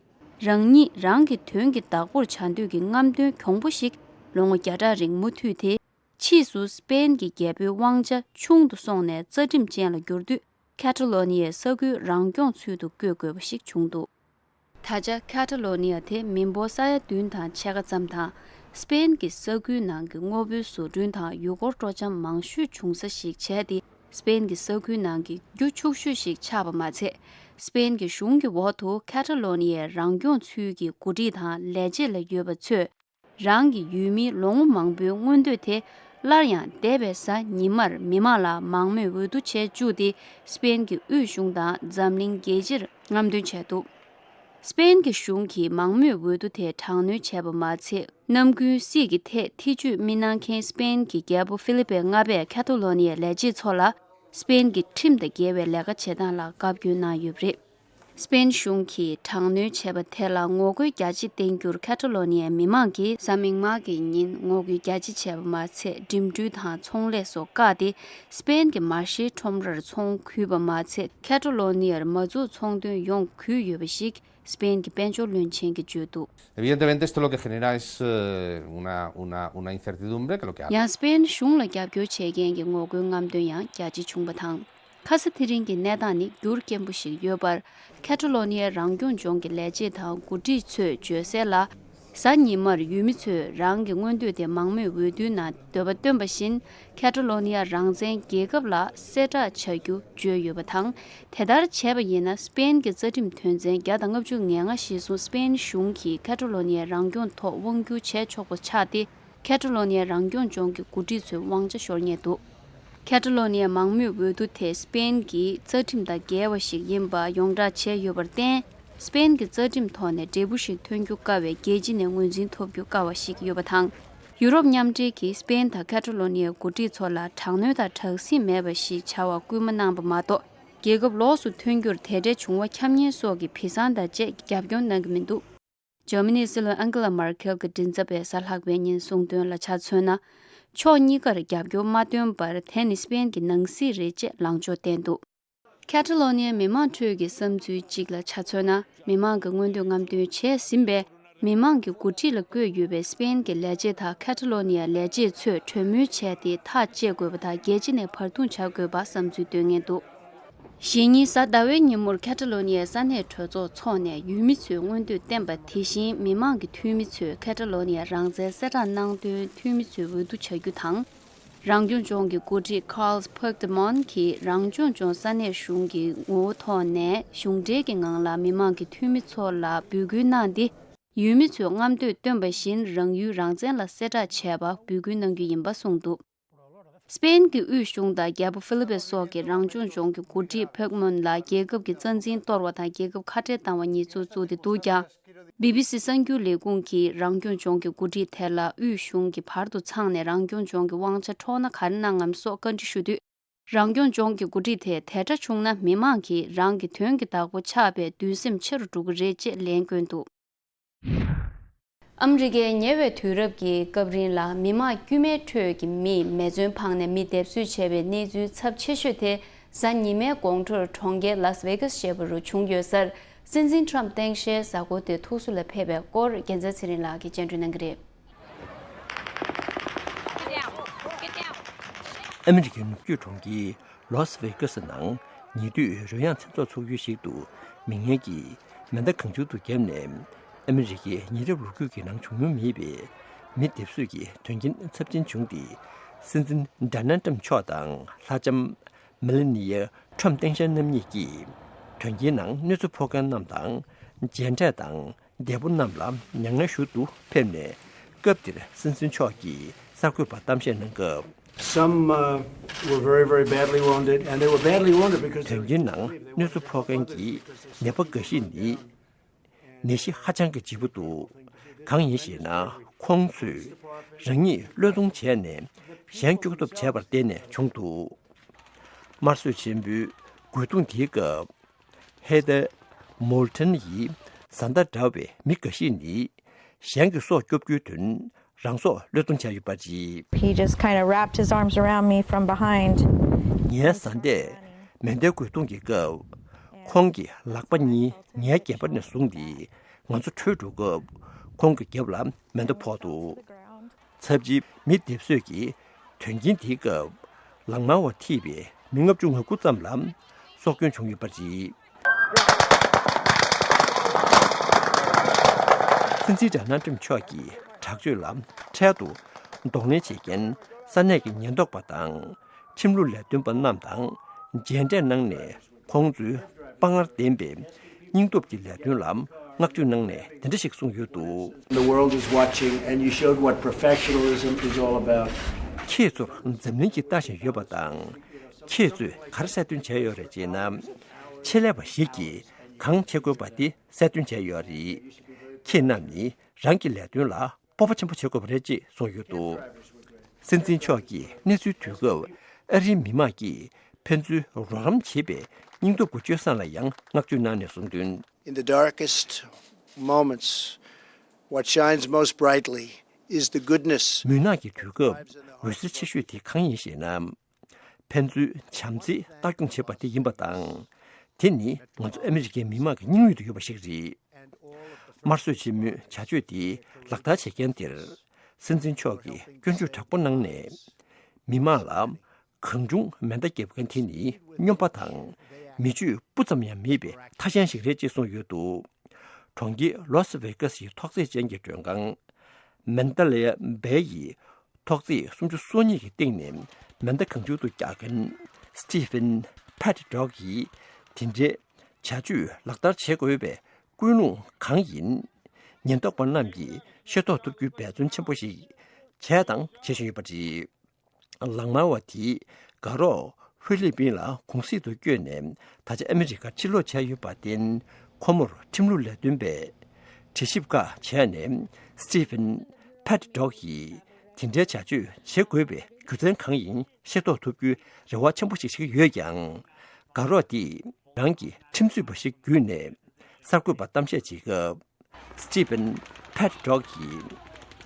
རང་ཉིད་རང་གི་དོན་གྱི་བདག་པོར་བྱ་འདོད་ཀྱི་རྔམ་སྟོན་གྱོང་པོ་ཞིག་ལོ་ངོ་བརྒྱ་ཕྲག་རིང་མུ་མཐུད་དེ། ཕྱིས་སུ་སྤེན་གྱི་རྒྱལ་པོའི་དབང་ཆ་ཆུང་དུ་སོང་ནས་རྩ་ཁྲིམས་ཅན་ལ་གྱུར་དུས། ཁ་ཏ་ལོ་ནི་ཡའི་ས་ཁུལ་རང་སྐྱོང་ཚུལ་དུ་བཀོད་དགོས་པ་ཞིག་བྱུང་འདུག་ད་ཆ་ཁ་ཏ་ལོ་ནི་ཡ་དེ་མི་འབོར་ས་ཡ་བདུན་དང་ཕྱེད་ཀ་ཙམ་དང་། སྤེན་གྱི་ས་ཁུལ་ནང་གི་དངོས་པོའི་བཟོ་སྐྲུན་དང་ཡུལ་སྐོར་སྤྲོ་འཆམ་མང་ཤོས་བྱུང་ས་ཞིག་བྱས་ཏེ། སྤེན་གྱི་ས་ཁུལ་ནང་གི་རྒྱུ་ཕྱུག་ཤོས་ཤིག་ཆགས་པ་མ་ཚད། སྤེན་གྱི་གཞུང་གི་འོག་ཏུ་ཁ་ཏ་ལོ་ནི་ཡའི་རང་སྐྱོང་ཚུལ་གྱི་འགོ་ཁྲིད་དང་ལས་བྱེད་ལ་ཡོད་པ་ཚོས། རང་གི་ཡུལ་མིའི་ལོ་ངོ་མང་པོའི་མངོན་འདོད་དེ་སླར་ཡང་འདས་པའི་གཟའ་ཉི་མར་མི་མང་ལ་མང་མོས་འོས་བསྡུ་བྱས་བཅུག་སྟེ། སྤེན་གྱི་དབུས་གཞུང་དང་འཛམ་གླིང་རྒྱལ་སྤྱིར་རྔམ་སྟོན་བྱས་འདུག་སྤེན་གྱི་གཞུང་གིས་མང་མོས་འོས་བསྡུ་དེ་དྲག་གནོན་བྱས་པ་མ་ཚད། ནམ་རྒྱུན་སྲིད་ཀྱི་ཐད་ཐེ་ཇུས་མི་གནང་མཁན་སྤེན་གྱི་རྒྱལ་པོ་ཧྥི་ལི་པེ་ལྔ་པས་ཁ་ཏ་ལོ་ནི་ཡའི་ལས་བྱེད་ཚོ་ལ། སྤེན་གྱི་ཁྲིམས་དང་འགལ་བའི་ལས་ཀ་བྱེད་སྟངས་ལ་བཀའ་བཀྱོན་གནང་ཡོད་པ་རེད། སྤེན་གཞུང་གིས་དྲག་གནོན་བྱས་པ་དེ་ལ་ངོ་རྒོལ་རྒྱ་ཆེ་བསྟན་རྒྱུར། ཁ་ཏ་ལོ་ནི་ཡའི་མི་མང་གིས་གཟའ་མིག་དམར་གྱི་ཉིན་ངོ་རྒོལ་རྒྱ་ཆེ་བྱས་པ་མ་ཚད། འགྲིམ་འགྲུལ་དང་ཚོང་ལས་སོགས་བཀག་སྟེ། སྤེན་གྱི་མ་ཤེལ་ཁྲོམ་རར་ཚོང་གུད་པ་མ་ཚད། ཁ་ཏ་ལོ་ནི་ཡར་མ་འཛུགས་ཚོང་དོན་ཡོང་གུད་ཡོད་པ་ཞིག་སྤེན་གྱི་དཔལ་འབྱོར་བློན་ཆེན་གྱིས་བརྗོད་འདུག Evidentemente, esto lo que genera es, eh, una, una, una incertidumbre que lo que hace. ཡང་སྤེན་གཞུང་ལ་རྒྱབ་སྐྱོར་བྱེད་མཁན་གྱི་ངོ་རྒོལ་རྔམ་སྟོན་ཡང་རྒྱ་ཆེ་བྱུང་པ་དང་། ཁ་ས་དེ་རིང་གི་གནས་སྟངས་ནི་འགྱུར་སྐྱེན་པོ་ཞིག་ཡོད་པར། ཁ་ཏ་ལོ་ནི་ཡའི་རང་སྐྱོང་ལྗོངས་ཀྱི་ལས་བྱེད་དང་འགོ་ཁྲིད་ཚོས་བརྗོད་གསལ་ལ། གཟའ་ཉི་མར་ཡུལ་མི་ཚོས་རང་གི་མངོན་འདོད་དེ་མང་མོས་འོས་བསྡུའི་ནང་འདོད་པ་བཏོན་པ་བཞིན། ཁ་ཏ་ལོ་ནི་ཡ་རང་བཙན་རྒྱལ་ཁབ་ལ་གསལ་བསྒྲགས་བྱ་རྒྱུ་བརྗོད་ཡོད་པ་དང་། དེ་ལྟར་བྱས་པ་ཡིན་ན། སྤེན་གྱི་རྩ་ཁྲིམས་དོན་ཚན་བརྒྱ་དང་ལྔ་བཅུ་ང་ལྔ་གཞིར་བཟུང་སྤེན་གཞུང་གིས་ཁ་ཏ་ལོ་ནི་ཡའི་རང་སྐྱོང་ཐོག་དབང་བསྒྱུར་བྱས་ཆོག་པ་ཆགས་ཏེ། ཁ་ཏ་ལོ་ནི་ཡའི་རང་སྐྱོང་ལྗོངས་ཀྱི་འགོ་ཁྲིད་ཚོའི་དབང་ཆ་ཤོར་ཉེན་འདུག་ཁ་ཏ་ལོ་ནི་ཡའི་མང་མོས་འོས་བསྡུ་དེ་སྤེན་གྱི་རྩ་ཁྲིམས་དང་འགལ་བ་ཞིག་ཡིན་པ་ཡོངས་བསྒྲགས་བྱས་ཡོད་པར་བརྟེན། སྤེན་གྱི་རྩ་ཁྲིམས་ཐོག་ནས་འབྲས་བུ་ཞིག་ཐོན་རྒྱུ་དཀའ་བའི་རྒྱལ་སྤྱི་ནས་ངོས་འཛིན་ཐོབ་རྒྱུ་དཀའ་བ་ཞིག་ཡོད་པ་དང་། ཡུ་རོབ་མཉམ་འབྲེལ་གྱིས་སྤེན་དང་ཁ་ཏ་ལོ་ནི་ཡའི་འགོ་ཁྲིད་ཚོ་ལ་དྲག་གནོན་དང་དྲག་ཟིང་མེད་པ་ཞིག་བྱ་བར་སྐུལ་མ་གནང་པ་མ་གཏོགས། རྒྱལ་ཁབ་ལོགས་སུ་ཐོན་རྒྱུར་དེ་འདྲའི་བྱུང་བ་ཁྱབ་ཉེན་སོགས་ཀྱི་བི་སང་དང་བཅས་རྒྱབ་སྐྱོར་གནང་གི་མི་འདུག་འཇར་མ་ནིའི་སྲིད་བློན་ཨན་གྷི་ལ་མར་ཁེལ་གྱིས་མགྲིན་ཚབ་པའི་གཟའ་ལྷག་པའི་ཉིན་གསུངས་དོན་ལ་ཆ་མཚོན་ན། ཕྱོགས་གཉིས་ཀར་རྒྱབ་སྐྱོར་མ་བཏོན་པར། དེ་ནི་སྤེན་གྱི་ནང་སྲིད་རེད་ཅེས་ལངས་ཕྱོགས་བསྟན་འདུག་ཁ་ཏ་ལོ་ནི་ཡའི་མི་མང་ཁྲོད་ཀྱི་བསམ་ཚུལ་གཅིག་ལ་ཆ་མཚོན་ན། མི་མང་གི་མངོན་འདོད་རྔམ་སྟོན་བྱས་ཟིན་པས། མི་མང་གི་འགོ་ཁྲིད་ལ་བསྐོས་ཡོད་པའི་སྤེན་གྱི་ལས་བྱེད་དང་ཁ་ཏ་ལོ་ནི་ཡའི་ལས་བྱེད་ཚོས་གྲོས་མོལ་བྱས་ཏེ་ཐག་བཅད་དགོས་པ་དང་། རྒྱལ་སྤྱི་ནས་བར་འདུམ་བྱ་དགོས་པ་བསམ་ཚུལ་འདོན་མཁན་འདུག་གཞེས་ཉིན་གཟའ་ཟླ་བའི་ཉིན་མོར་ཁ་ཏ་ལོ་ནི་ཡའི་ས་གནས་གྲོས་ཚོགས་འཚོགས་ནས་ཡུལ་མི་ཚོས་མངོན་འདོད་བསྟན་པ་དེ་བཞིན། མི་མང་གི་འཐུས་མི་ཚོས་ཁ་ཏ་ལོ་ནི་ཡའི་རང་བཙན་གསལ་བསྒྲགས་གནང་དོན་འཐུས་མི་ཚོས་འོས་བསྡུ་བྱ་རྒྱུ་དང་། རང་སྐྱོང་ལྗོངས་ཀྱི་འགོ་ཁྲིད་Carles Puigdemont གྱིས་རང་སྐྱོང་ལྗོངས་ས་གནས་གཞུང་གི་ངོ་བོ་ཐོག་ནས་གཞུང་འབྲེལ་གྱི་ངང་ལ་མི་མང་གི་འཐུས་མི་ཚོ་ལ་འབོད་སྐུལ་གནང་སྟེ། ཡུལ་མི་ཚོས་རྔམ་སྟོན་བཏོན་པ་བཞིན་རང་ཡུལ་རང་བཙན་ལ་གསལ་བསྒྲགས་བྱས་པ་འབོད་སྐུལ་གནང་རྒྱུ་ཡིན་པ་གསུངས་འདུག་སྤེན་གྱི་དབུས་གཞུང་དང་རྒྱལ་པོ་ཧྥི་ལི་པེ་སོགས་ཀྱིས་རང་སྐྱོང་ལྗོངས་ཀྱི་འགོ་ཁྲིད་ཕུག་མོན་ལ་རྒྱལ་ཁབ་ཀྱི་རྩ་འཛིན་གཏོར་བ་དང་རྒྱལ་ཁབ་ཁ་བྲལ་བཏང་བ་གཉིས་ཚུར་བཙུགས་ཏེ་འདུག་ཀྱང་། བི་བི་སི་གསར་འགྱུར་ལས་ཁུངས་ཀྱིས་རང་སྐྱོང་ལྗོངས་ཀྱི་འགོ་ཁྲིད་དེ་ལ་དབུས་གཞུང་གིས་བར་དུ་འཚངས་ནས་རང་སྐྱོང་ལྗོངས་ཀྱི་དབང་ཆ་འཕྲོག་ན་ག་རེ་གནང་ངམ་སོགས་བཀའ་འདྲི་ཞུ་དུས། རང་སྐྱོང་ལྗོངས་ཀྱི་འགོ་ཁྲིད་དེས་དེ་འདྲ་བྱུང་ན་མི་མང་གིས་རང་གི་དོན་གྱི་བདག་པོ་ཆགས་པས་འདུན་སེམས་ཆེ་རུ་འགྲོ་གི་རེད་ཅེས་ལན་བསྐྱོན་འདུག། ཨ་མི་རི་ཀའི་ཉེ་བའི་དུས་རབས་ཀྱི་སྐབས་རིང་ལ་མི་མང་དཀྱུས་མའི་ཁྲོད་ཀྱི་མིས་མེ་ཟོན་འཕངས་ནས་མི་སྡེབ་གསོད་བྱས་པའི་གནས་ཚུལ་ཚབས་ཆེ་ཤོས་དེ་གཟའ་ཉི་མའི་དགོང་དྲོར་གྲོང་ཁྱེར་ལཱས་ཝེ་གཱས་ཞེས་པ་རུ་བྱུང་ཡོད་སར། སྲིད་འཛིན་ཁྲོམ་སྟངས་དཔྱལ་གཟའ་འཁོར་དེ་ཐུགས་སུ་ལ་ཕེབས་པའི་སྐོར་རྒྱལ་མཚན་ཚེ་རིང་ལགས་ཀྱིས་སྙན་སྒྲོན་གནང་གི་རེད། ཨ་མི་རི་ཀའི་ནུབ་རྒྱུད་གྲོང་ཁྱེར་ལཱས་ཝེ་གཱས་ནང་ཉེ་དུས་རོལ་དབྱངས་མཚན་ཚོགས་འཚོགས་ཡུལ་ཞིག་ཏུ་མི་ངན་གྱིས་མེ་མདའ་གང་བྱུང་དུ་བརྒྱབ་ནས། ཨ་མི་རི་ཀའི་ཉེ་རབས་ལོ་རྒྱུས་ཀྱི་ནང་བྱུང་མྱོང་མེད་པའི་མི་སྡེབ་གསོད་ཀྱི་དོན་རྐྱེན་ཚབས་ཆེན་བྱུང་སྟེ། སྲིད་འཛིན་ཌོ་ནལ་ཊམ་མཆོག་དང་ལྷ་ལྕམ་མེ་ལ་ནི་ཡ་ཁྲོམ་སྟངས་དཔྱལ་རྣམ་གཉིས་ཀྱིས་དོན་རྐྱེན་ནང་གནོད་འཚེ་ཕོག་མཁན་རྣམས་དང་། མཇལ་འཕྲད་དང་། འདས་པོ་རྣམས་ལ་མྱ་ངན་ཞུ་དུ་ཕེབས་ནས། སྐབས་དེར་སྲིད་འཛིན་མཆོག་གིས་གསར་འགོད་པར་གཏམ་བཤད་གནང་སྐབས། Some, uh, were very, very badly wounded, and they were badly wounded because they were དོན་རྐྱེན་ནང་གནོད་འཚེ་ཕོག་མཁན་གྱི་ནད་པ་འགའ་ཞིག་ནི་ནད་གཞི་ཧ་ཅང་གི་ལྗིད་པོ་འདུག། གང་ཡིན་ཞེ་ན། ཁོང་ཚོས་རང་ཉིད་བློས་གཏོང་བྱས་ནས་གཞན་སྐྱོབ་ཐབས་བྱས་པར་བརྟེན་ནས་བྱུང་འདུག། དམར་གསོད་ཆེན་པོའི་རྒོལ་རྡུང་དེའི་སྐབས། ཧེ་ཐར་མོལ་ཊོན་ཡི་བཟའ་ཟླ་འདྲ་བའི་མི་འགའ་ཞིག་ནི་གཞན་གྱི་སྲོག་སྐྱོབ་རྒྱུའི་དོན་རང་སྲོག་བློས་གཏོང་བྱས་ཡོད་པ་རེད། He just kind of wrapped his arms around me from behind. ངའི་བཟའ་ཟླས་མེ་མདའི་རྒོལ་རྡུང་གི་སྐབས། ཁོང་གི་ལག་པ་གཉིས་ངའི་སྒལ་པ་ནས་བཟུང་སྟེ་ང་ཚོ་བྲོས་འགྲོ་སྐབས། ཁོང་གི་རྒྱབ་ལ་མེ་མདའ་ཕོག་འདུག། ཚབས་ཆེའི་མི་སྡེབ་གསོད་ཀྱི་དོན་རྐྱེན་དེའི་སྐབས། ལག་དམར་བ་ཐེ་བའི་མི་ལྔ་བཅུ་ང་དགུ་ཙམ་ལ་སྲོག་སྐྱོན་བྱུང་ཡོད་པ་རེད། སྲིད་འཛིན་ཌོ་ནལ་ཊམ་མཆོག་གི་དྲག་སྤྱོད་ལ་འཕྲལ་དུ་གདོང་ལེན་བྱེད་མཁན་ས་གནས་ཀྱི་ཉེན་རྟོག་པ་དང་ཁྲིམས་ལུགས་ལས་དོན་པ་རྣམས་དང་མཇལ་འཕྲད་གནང་ནས། ཁོང་ཚོའི་དཔའ་ངར་ལྡན་པའི་སྙིང་སྟོབས་ཀྱི་ལས་དོན་ལ་བསྔགས་བརྗོད་གནང་ནས་དེ་འདྲ་ཞིག་གསུངས་ཡོད་འདུག། The world is watching, and you showed what professionalism is all about. ཁྱེད་ཚོར་འཛམ་གླིང་གྱིས་ལྟ་བཞིན་ཡོད་པ་དང་། ཁྱེད་ཚོས་ག་རེ་གསལ་སྟོན་བྱས་ཡོད་རེད་ཅེ་ན། ཆེད་ལས་པ་ཞིག་གིས་གང་བྱེད་དགོས་པ་དེ་གསལ་སྟོན་བྱས་ཡོད་རེད། ཁྱེད་རྣམས་ནི་རང་གི་ལས་དོན་ལ་སྤོབས་པ་ཆེན་པོ་བྱེད་དགོས་པ་རེད་ཅེས་གསུངས་ཡོད་འདུག། སྲིད་འཛིན་མཆོག་གིས་གནས་ཚུལ་ཐོས་སྐབས། ཨ་རིའི་མི་མང་གིས་ཕན་ཚུན་རོགས་རམ་བྱེད་པའི་སྙིང་སྟོབས་ཀྱི་སྤྱོད་བཟང་ལ་ཡང་བསྔགས་བརྗོད་གནང་ནས་གསུངས་དོན། In the darkest moments, what shines most brightly is the goodness. མུན་ནག་གི་དུས་སྐབས་འོད་ཟེར་ཆེ་ཤོས་དེ་གང་ཡིན་ཞེ་ན། ཕན་ཚུན་བྱམས་བརྩེས་ལྟ་སྐྱོང་བྱེད་པ་དེ་ཡིན་པ་དང་། དེ་ནི་ང་ཚོ་ཨ་མི་རི་ཀའི་མི་དམངས་ཀྱི་སྙིང་དབུས་དུ་ཡོད་པ་ཞིག་རེད། དམར་གསོད་ཆེན་མོའི་བྱ་སྤྱོད་དེ་ལག་བསྟར་བྱེད་མཁན་དེར། སྲིད་འཛིན་མཆོག་གིས་སྐྱོན་བརྗོད་དྲག་པོ་གནང་ནས། མི་མང་ལ་གང་བྱུང་མེ་མདའ་བརྒྱབ་མཁན་དེ་ནི་སྨྱོན་པ་དང་མི་ཆོས་སྤུ་ཙམ་ཡང་མེད་པའི་ཐ་ཤལ་ཞིག་རེད་ཅེས་གསུངས་ཡོད་འདུག། གྲོང་ཁྱེར་ལཱས་ཝེ་གཱས་ཡི་ཐོག་བརྩེགས་ཅན་གྱི་མགྲོན་ཁང་། མན་ད་ལེ་བྷེ་ཡི་ཐོག་བརྩེགས་སུམ་ཅུ་སོ་གཉིས་ཀྱི་སྟེང་ནས་མེ་མདའ་གང་བྱུང་དུ་རྒྱག་མཁན་སི་ཏི་ཕན་ཕེ་ཏི་ཌོག་གིས་དེ་འདྲའི་བྱ་སྤྱོད་ལག་བསྟར་བྱེད་དགོས་པའི་ཀུན་སློང་གང་ཡིན། ཉེན་རྟོག་པ་རྣམས་ཀྱིས་ཤེས་རྟོགས་ཐུབ་རྒྱུའི་འབད་བརྩོན་ཆེན་པོ་ཞིག་བྱས་དང་བྱེད་བཞིན་ཡོད་པ་རེད། ལག་དམར་བ་དེས་དགའ་རོགས་ཧྥི་ལི་པིན་ལ་གུང་གསེང་དུ་བསྐྱོད་ནས་ད་ཆ་ཨ་མི་རི་ཀར་ཕྱིར་ལོག་བྱས་ཡོད་པར་བརྟེན། ཁོ་མོར་ཁྲིམས་ལུགས་ལས་དོན་པས་དྲི་ཞིབ་བཀག་བྱས་ནས། སི་ཏི་ཕན་ཕེ་ཏི་ཌོག་གིས་དེ་འདྲའི་བྱ་སྤྱོད་བྱེད་དགོས་པའི་རྒྱུ་མཚན་གང་ཡིན་ཤེས་རྟོགས་ཐུབ་རྒྱུའི་རེ་བ་ཆེན་པོ་ཞིག་བྱེད་ཀྱི་ཡོད་ཀྱང་། དགའ་རོགས་དེས་རང་གི་ཁྲིམས་རྩོད་པ་ཞིག་བརྒྱུད་ནས་གསར་འགོད་པར་གཏམ་བཤད་བྱེད་སྐབས། སི་ཏི་ཕན་ཕེ་ཏི་ཌོག་གིས་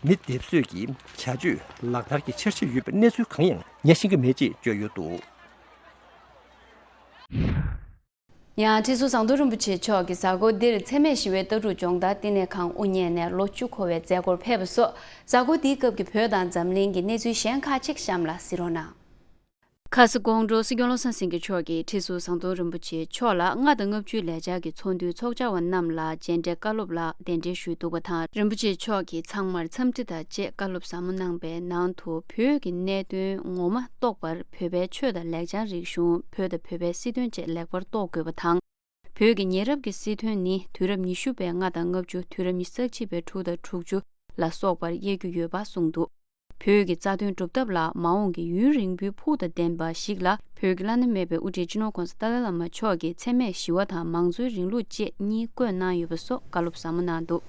མི་སྡེབ་གསོད་ཀྱི་བྱ་སྤྱོད་ལག་བསྟར་གྱི་འཆར་གཞི་ཡོད་པའི་གནས་ཚུལ་གང་ཡང་ཉན་ཤེས་ཀྱི་མེད་ཅེས་བརྗོད་ཡོད་འདུག། ཡང་ཁྲི་ཟུར་ཟམ་གདོང་རིན་པོ་ཆེ་མཆོག་གིས་གཟའ་འཁོར་འདིར་འཚེ་མེད་ཞི་བའི་ལྟ་གྲུབ་སྦྱོང་བརྡར་བསྟི་གནས་ཁང་དབུ་བརྙེས་ནས་ལོ་བཅུ་འཁོར་བའི་མཛད་སྒོར་ཕེབས་པ་སོགས། གཟའ་འཁོར་འདིའི་སྐབས་ཀྱི་བོད་དང་འཛམ་གླིང་གི་གནས་ཚུལ་གཞན་ཁག་ཅིག་གཤམ་ལ་གཟིགས་རོགས་གནང་། ཁ་ས་ཀོང་ཀྲོའུ་སྲིད་སྐྱོང་བློ་བཟང་སེང་གེ་མཆོག་གིས་ཁྲི་ཟུར་ཟམ་གདོང་རིན་པོ་ཆེ་མཆོག་ལ་ལྔ་དང་ལྔ་བཅུའི་ལས་འཆར་གྱི་ཚོགས་འདུའི་ཚོགས་བཅར་བ་རྣམས་ལ་མཇལ་འཕྲད་བཀའ་སློབ་ལ་གདན་འདྲེན་ཞུས་འདུག་པ་དང་། རིན་པོ་ཆེ་མཆོག་གིས་ཚང་མར་འཚམས་འདྲི་དང་བཅས་བཀའ་སློབ་ཟབ་མོ་གནང་པའི་ནང་དུ། བོད་ཀྱི་གནད་དོན་ངོ་མ་རྟོགས་པར་བོད་པའི་ཆོས་དང་ལེགས་བྱང་རིག་གཞུང་། བོད་དང་བོད་པའི་སྲིད་དོན་བཅས་ལེགས་པར་རྟོགས་དགོས་པ་དང་། བོད་ཀྱི་ཉེ་རབས་ཀྱི་སྲིད་དོན་ནི་དུས་རབས་ཉི་ཤུ་པའི་ལྔ་དང་ལྔ་བཅུ། དུས་རབས་ཉི་ཤུ་རྩ་གཅིག་པའི་དྲུག་དང་དྲུག་ཅུ་ལ་སོགས་པར་དབྱེ་རྒྱུ་ཡོད་པ་གསུངས་འདུག། བོད་ཀྱི་རྩ་དོན་སྒྲུབ་ཐབས་ལ་མ་འོངས་ཀྱི་ཡུན་རིང་པོའི་ཕུགས་དང་ལྡན་པ་ཞིག་ལ་བོད་ཀྱི་བླ་ན་མེད་པའི་དབུ་ཁྲིད་སྤྱི་ནོར་༸གོང་ས་ཏཱ་ལའི་བླ་མ་མཆོག་གིས་འཚེ་མེད་ཞི་བ་དང་མང་གཙོའི་རིང་ལུགས་བཅས་གཉིས་བཀོད་གནང་ཡོད་པ་སོགས་བཀའ་སློབ་ཟབ་མོ་གནང་འདུག་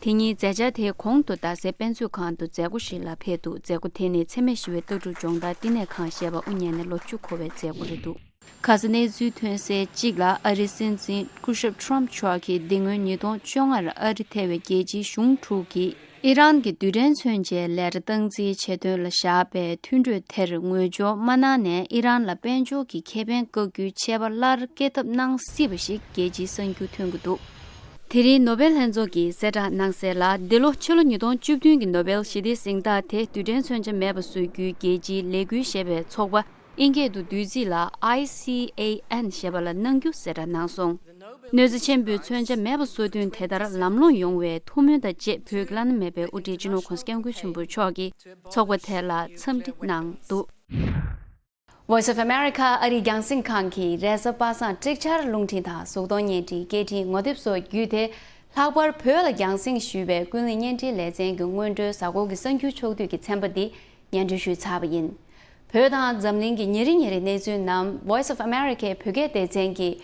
དེ་ཉིན་མཛད་འཆར་དེའི་གོང་དུ་རྡ་སའི་དཔེ་མཛོད་ཁང་དུ་མཛད་སྒོ་ཞིག་ལ་ཕེབས་འདུག་མཛད་སྒོ་དེ་ནི་འཚེ་མེད་ཞི་བའི་ལྟ་གྲུབ་སྦྱོང་བརྡར་བསྟི་གནས་ཁང་ཞེས་པ་དབུ་བརྙེས་ནས་ལོ་བཅུ་འཁོར་བའི་མཛད་སྒོ་རེད་འདུག་ཁ་ས་གནས་ཚུལ་ཐོན་གསལ་གཅིག་ལ་ཨ་རིའི་སྲིད་འཛིན་སྐུ་ཞབས་ཁྲོམ་མཆོག་གིས་འདི་སྔོན་ཉིས་སྟོང་བཅོ་ལྔར་ཨ་རི་ཐེ་བའི་རྒྱལ་སྤྱིའི་གཞུང་དྲུག་གིས་ཨི་རན་གྱི་རྡུལ་ཕྲན་མཚོན་ཆའི་ལས་གྲྭ་སྟངས་འཛིན་བྱེད་དོན་ལ་བཞག་པའི་མཐུན་གྲོས་དེར་ངོས་སྦྱོར་མ་གནང་ནས་ཨི་རན་ལ་དཔལ་འབྱོར་གྱི་ཁེ་ཕན་བཀག་རྒྱུའི་ཆད་པ་སླར་བཀལ་ཐབས་གནང་སྲིད་པ་ཞིག་རྒྱལ་སྤྱིའི་གསར་འགྱུར་ཐོན་གྱི་འདུག་དེ་རིང་ནོ་བེལ་ལྷན་ཚོགས་ཀྱིས་གསལ་བསྒྲགས་གནང་གསལ་ལ། འདི་ལོ་ཕྱི་ལོ་ཉིས་སྟོང་བཅུ་བདུན་གྱི་ནོ་བེལ་ཞི་བདེའི་གཟེངས་རྟགས་དེ་རྡུལ་ཕྲན་མཚོན་ཆ་མེད་པ་བཟོ་རྒྱུའི་རྒྱལ་སྤྱིའི་ལས་འགུལ་ཞེས་པའི་ཚོགས་པ་ཨིན་སྐད་དུ་བསྡུས་ཚིག་ལ་ཨའི་སི་ཨེ་ཨེན་ཞེས་པ་ལ་གནང་རྒྱུ་གསལ་བསྒྲགས་གནང་སོང་། གནོད་འཚེ་ཆེན་པོའི་མཚོན་ཆ་མེད་པ་བཟོ་དོན་དེ་ལྟར་ལམ་ལྷོང་ཡོང་བའི་ཐུགས་སྨོན་དང་བཅས་བོད་ཀྱི་བླ་ན་མེད་པའི་དབུ་ཁྲིད་སྤྱི་ནོར་༸གོང་ས་༸སྐྱབས་མགོན་ཆེན་པོ་མཆོག་གིས་ཚོགས་པ་དེ་ལ་འཚམས་འདྲི་གནང་འདུག Voice of America ཨ་རིའི་རྒྱང་སྲིང་ཁང་གིས་རེས་གཟའ་པ་སངས་ཀྲིག་ཆར་རླུང་འཕྲིན་དང་གཟུགས་མཐོང་བརྙན་འཕྲིན་སྐད་འཕྲིན་ངོ་དེབ་སོགས་བརྒྱུད་དེ། ལྷག་པར་བོད་ལ་རྒྱང་སྲིང་ཞུས་པའི་ཀུན་གླེང་བརྙན་འཕྲིན་ལེ་ཚན་གྱི་སྔོན་འགྲོའི་གཟའ་འཁོར་གྱི་གསར་འགྱུར་ཕྱོགས་བསྡུས་ཀྱི་ཚན་པ་འདི་སྙན་སྒྲོན་ཞུས་ཚར་བ་ཡིན། བོད་དང་འཛམ་གླིང་གི་ཉིན་རེ་ཉིན་རེའི་གནས་ཚུལ་རྣམས་Voice of America བོད་སྐད་སྡེ་ཚན་གྱིས་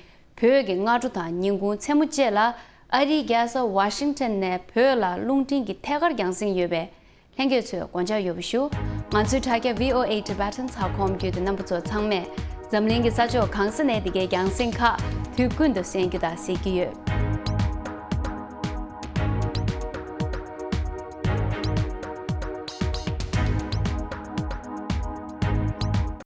བོད་ཀྱི་སྔ་དྲོ་དང་ཉིན་གུང་མཚན་མོ་བཅས་ལ་ཨ་རིའི་རྒྱལ་ས་ཝ་ཤིང་ཊོན་ནས་བོད་ལ་རླུང་འཕྲིན་གྱི་ཐད་ཀར་རྒྱང་སྲིང་ཡོད་པས། ལྷན་རྒྱས་ཚོས་དགོངས་འཇགས་ཡོད་པ་ཞུ། ང་ཚོའི་དྲ་རྒྱ་V O A Tibetan ཚགས་ཁོམ་བརྒྱུད་དེ་རྣམ་པ་ཚོ་ཚང་མས་འཛམ་གླིང་གི་ས་ཕྱོགས་གང་ས་ནས་འདི་གའི་རྒྱང་སྲིང་ཁག་དུས་ཀུན་ཏུ་གསན་རྒྱུ་དང་གཟིགས་ཀྱི་ཡོད།